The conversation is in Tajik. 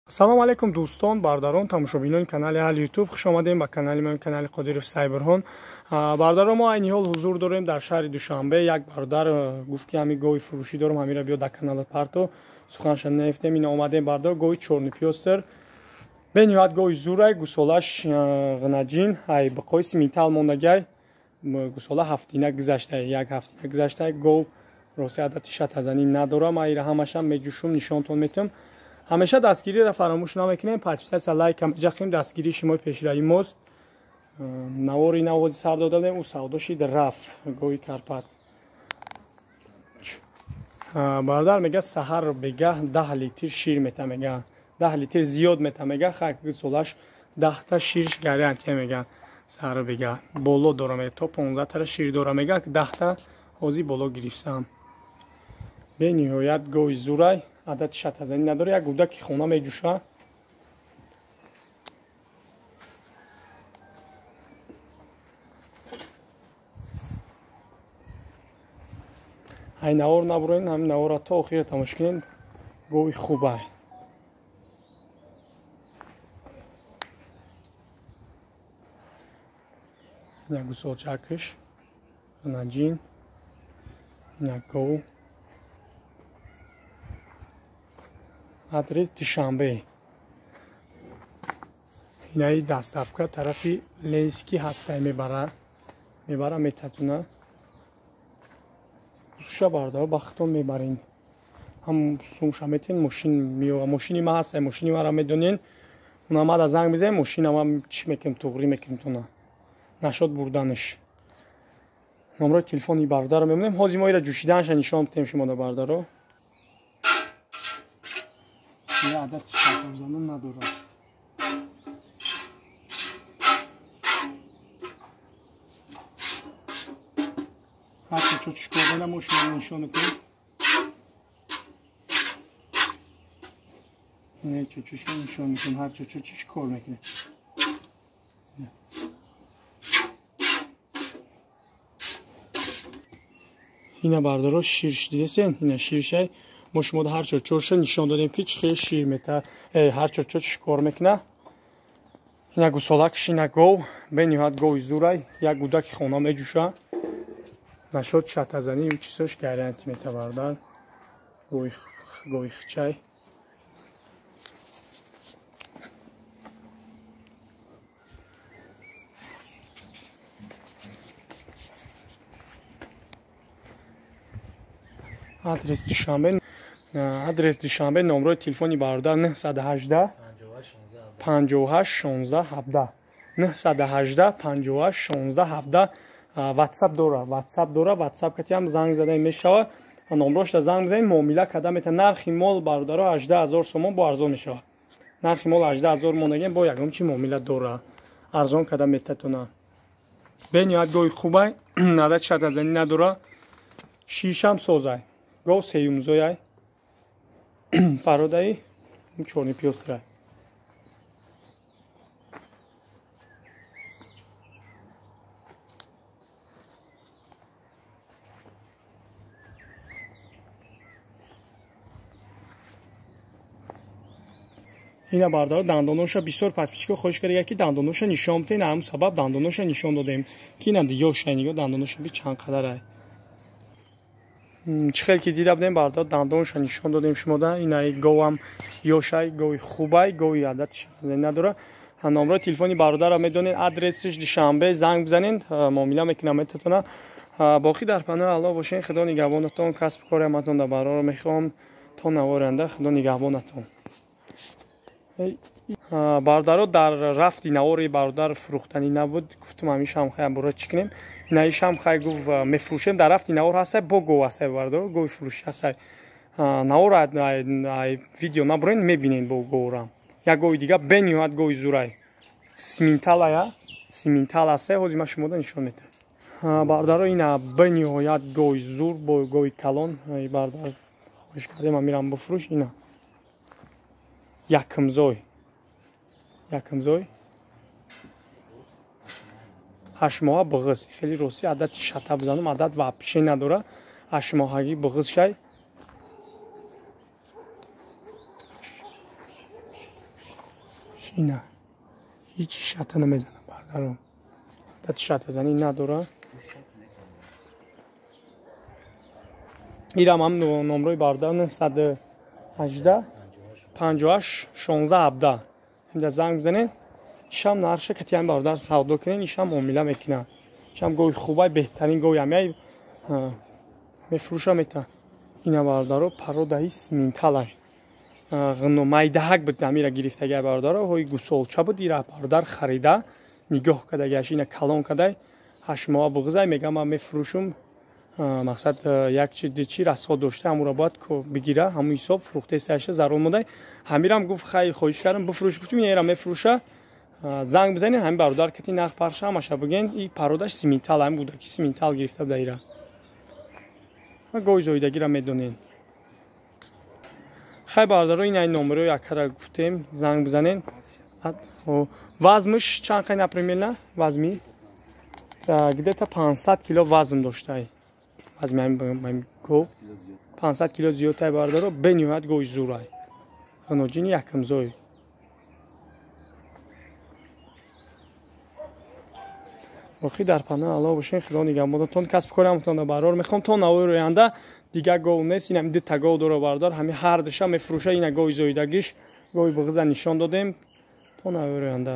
Салом алейкум дӯстон, бародарон, тамошобинони канали Аҳли Ютуб. Хуш омадем ба канали мо, канали Қодиров Сайбурҳон. Бародарон, мо айни ҳол ҳузур дорем дар шаҳри Душанбе. Як бародар гуфт ки ҳами гови фурӯшӣ дорам, ҳамира биё дар канала парто. Суханша наифтем, ина омадем бародар, гови чорнипёстер. Бениҳоят гови зурай, гусолаш ғнаҷин, ай биқои симитал мондагай. Гусола ҳафтина гузаштай, як ҳафтина гузаштай. Гов рости адати шатазанӣ надорам, ман ира ҳамашам меҷӯшум, нишонтон метам. Ҳамеша дастгириро фаромӯш намекунем, подписаться, лайк ам ҷахим, дастгирии шумо пешраи мост. Навори навози сар додадем, ӯ савдо шид рафт, гови Карпат. Бародар мега саҳар бегаҳ 10 литр шир мета мега, 10 литр зиёд мета мега, хак солаш 10 та ширш гарантия мега, саҳар бегаҳ боло дора мега, то 15 тара шир дора мега, 10 та ҳозир боло гирифтам. Бениҳоят гови зурай, адати шатазанӣ надора, як гудаки хона меҷӯша. Ай навор набуроен, ҳамин навора то охира тамошо кунед, гови хубай. Як гусолчакаш, наҷин, як гов. Адрес Душанбе. Инаи доставка тарафи Ленский ҳастай мебара. Мебара метатуна. Суша бардаро бахтон мебарин. Ҳам сумша метен, мошин меова. Мошини ма ҳастай, мошини мара медонен. Уна мада занг мезанем, мошина ма чӣ мекунем, туғрӣ мекунем туна. Нашод бурданаш. Номрои телефони бародаро мемонем. Ҳозир мо ира ҷӯшиданша нишон метем шумо да бародаро. Адат шатабзанон надорад. Ҳар чо чӣ кор дорам, мо шумо нишон мекунем. Не чо чо нишон мекунем, ҳар чо чо чӣ кор мекунем. Ина бародаро ширш дидесен, ина ширшай. Мо шумо ҳар чор чорша нишон додем ки чӣ хел шир мета, ҳар чор чор чӣ кор мекуна. Ина гусолакш, ина гов, бениҳоят гови зурай, як гудаки хона меҷӯша. Нашод шатазанӣ чизош гаранти мета бародар. Гови хчай. Адрес Душанбе. Адрес Душанбе, номрои телефони бародар 918 58 16 17 918 58 16 17. WhatsApp дора, WhatsApp дора, WhatsApp кати ҳам занг зада мешава. Номрошда занг мезанем, муомила карда мета. Нархи мол бародаро 18000 сомон бо арзон мешава. Нархи мол 18000 монагем, бо ягон чи муомила дора. Арзон карда метатона. Бениҳоят гови хубай, адад шатазанӣ надора. Шишам созай. Гов сеюмзояй. Пародаи чорни пёстрай. Ина бародаро дандоноша бисёр подписчико хоҳиш карда ки дандоноша нишон бидем, ҳамун сабаб дандоноша нишон додем ки ина ёшай, нигоҳ дандоноша би чанд қадарай. Чӣ хел ки дида будем бародар, дандонша нишон додем шумода. Инаи говам ёшай, гови хубай, гови адати надора. Номрои телефони бародарро медонед, адресиш Душанбе, занг бизанед, муомила мекунам метатона. Боқӣ дар паноҳи Аллоҳ бошед, Худо нигаҳбонатон, касбу кори ҳаматон дар бароро мехоҳам. То навори оянда, Худо нигаҳбонатон. Бародаро дар рафти навори бародар фурӯхтанӣ набуд, гуфтум ҳамин шамхай буро чӣ кунем. Инаи шамхай гуфт мефурӯшем, дар рафти навор ҳастай, бо гов ҳастай бародаро, гови фурӯшӣ ҳастай. Навор видео набурен, мебинед бо говра. Як гови дига бениҳоят гови зурай. Симинталая, симинтал ҳастай, ҳозир ман шумода нишон медиҳам. Бародаро ина бениҳоят гови зур, бо гови калон. Бародар хоҳиш кардем, ман мирам бифурӯш. Ина якмзой. Якмзой 8 моҳа бағыз. Хеле рости адад шата бизанам, адад вообще надора. 8 моҳаги бағыз шай. Ина ҳеҷ шата намезана бародаро. Дат шатазанӣ надора. Ирам ҳам номрои бародар 918 58 16 17. Инда занг бизанед. Ишам нархша кати ҳам бародар савдо кунед, ишам муомила мекунад. Ишам гови хубай, беҳтарин гови ҳамяй мефурӯша мета. Ина бародаро пародаи симинталай. Ғно майдаҳак буд амира гирифтагай бародаро, ҳои гусолча буд, ира бародар харида, нигоҳ кардагаш, ина калон кадай, 8 моҳа буғизай, мегам ман мефурӯшум. Мақсад як чи ди чи расход дошта, ҳамуро бояд бигира, ҳамун ҳисоб фурӯхтесаша зарурат модай. Ҳамирам гуфт хай хоҳиш кардам бифурӯш, гуфтим ина мефурӯша. Занг бизанед ҳамин бародар кати нарх парша ҳамаша бигӯен. И пародаш симинтал ҳам буда ки симинтал гирифта буда ира. Гови зоидагиро медонед. Хай бародаро, ин ай номеро якара гуфтем, занг бизанед. Вазмш чанд қай напримерно? Вазми где-то 500 кило вазм доштай. Вазми ҳамин гов 500 кило зиёдтай бародаро, бениҳоят гови зурай. Ғиноҷини якамзой. Боқӣ дар паноҳи Аллоҳ бошен, Худо нигаҳбонатон. Касб корамтон барор мехоҳам то навои рӯянда дигар гов нест. Инам дута гов дора бародар, ҳами ҳар душа мефурӯша. Ина гови зоидагиш, гови буғиза нишон додем. То навои рӯянда.